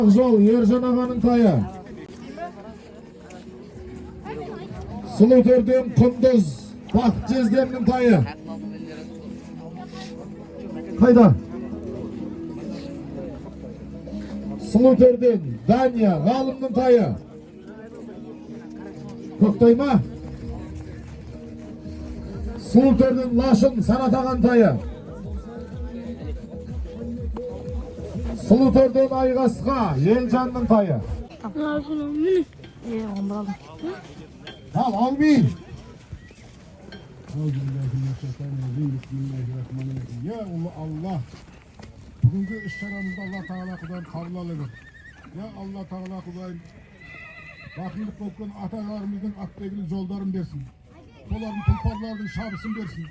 Жол Ержан ағаның тайы. Сұлу төрден Құндыз Бақыт жездемнің тайы. Қайда? Сұлу төрден Дания Ғалымның тайы. Көктай ма? Сұлу төрден Лашын Санат ағаның тайы. Сұлу төрден Айғасқа Елжанның тайы. Е, он бір алдым. Ал, аумин. Ya Allah Allah. Бүгінгі іс шарамызды Алла Тағала Құдайым қабыл ала бер. Я Алла Тағала Құдайым, бақилық болып кеткен аталарымыздың ат белгілі жолдарын берсін. Солардың, тұлпарлардың шабысын берсін.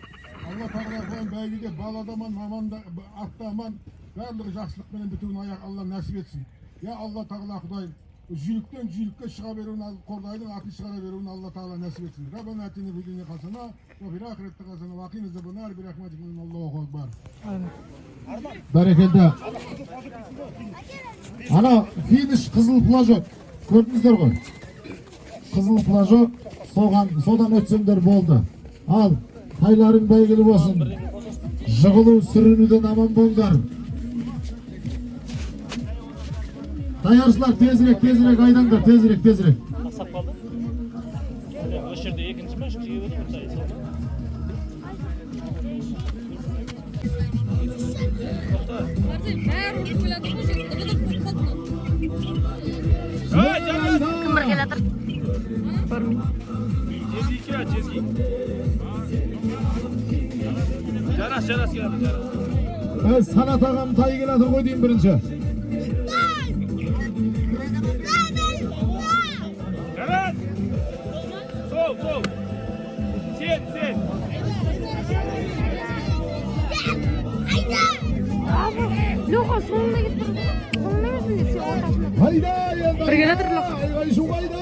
Алла Тағала Құдайым, бәйгеде бала да аман, маман да, ат та аман, барлығы жақсылықпенен бітуін аяқ Алла нәсіп етсін. Я Алла Тағала Құдайым, жүйріктен жүйрікке шыға беруін, Қордайдың атын шығара беруін Алла Тағала нәсіп етсін. Раббана атина фид дуния хасана уа фил ахиратти хасана уа қина азабан би рахматика. Аллаху акбар. Бәрекелді. Ана финиш қызыл флажок. Көрдіңіздер ғой. Қызыл флажок, соған содан өтсеңдер болды. Ал, тайларың бәйгілі болсын. Жығылу, сүрінуден аман болыңдар. Даяршылар, тезірек, тезірек айдаңдар, тезірек, тезірек. Ақсап қалды. Осы жерде екінші ме, үшіншіге өтіп бір тай, сол ма? Бәрі ұрып келатыр ғой, жігіт қалды. Кім бір келатыр? Көрмейді. Жезги келеді, жезги. Жарас, Жарас келеді, Жарас. Ә, Санат ағам тайы келатыр ғой деймін бірінші. Жарас! Сол, сол. Сен, сен. Леха соңында кетіп тұр. Соңында емес міне, сен ортасында. Hayda енді. Бір келатыр Леха. Айғай шу қайда?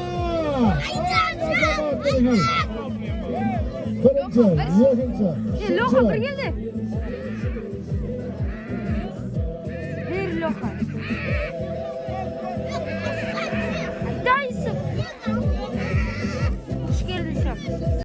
Ай, азамат, бәрекелді. Бірінші, екінші, Е, Леха бір үшінші. келді. Бер, Леха.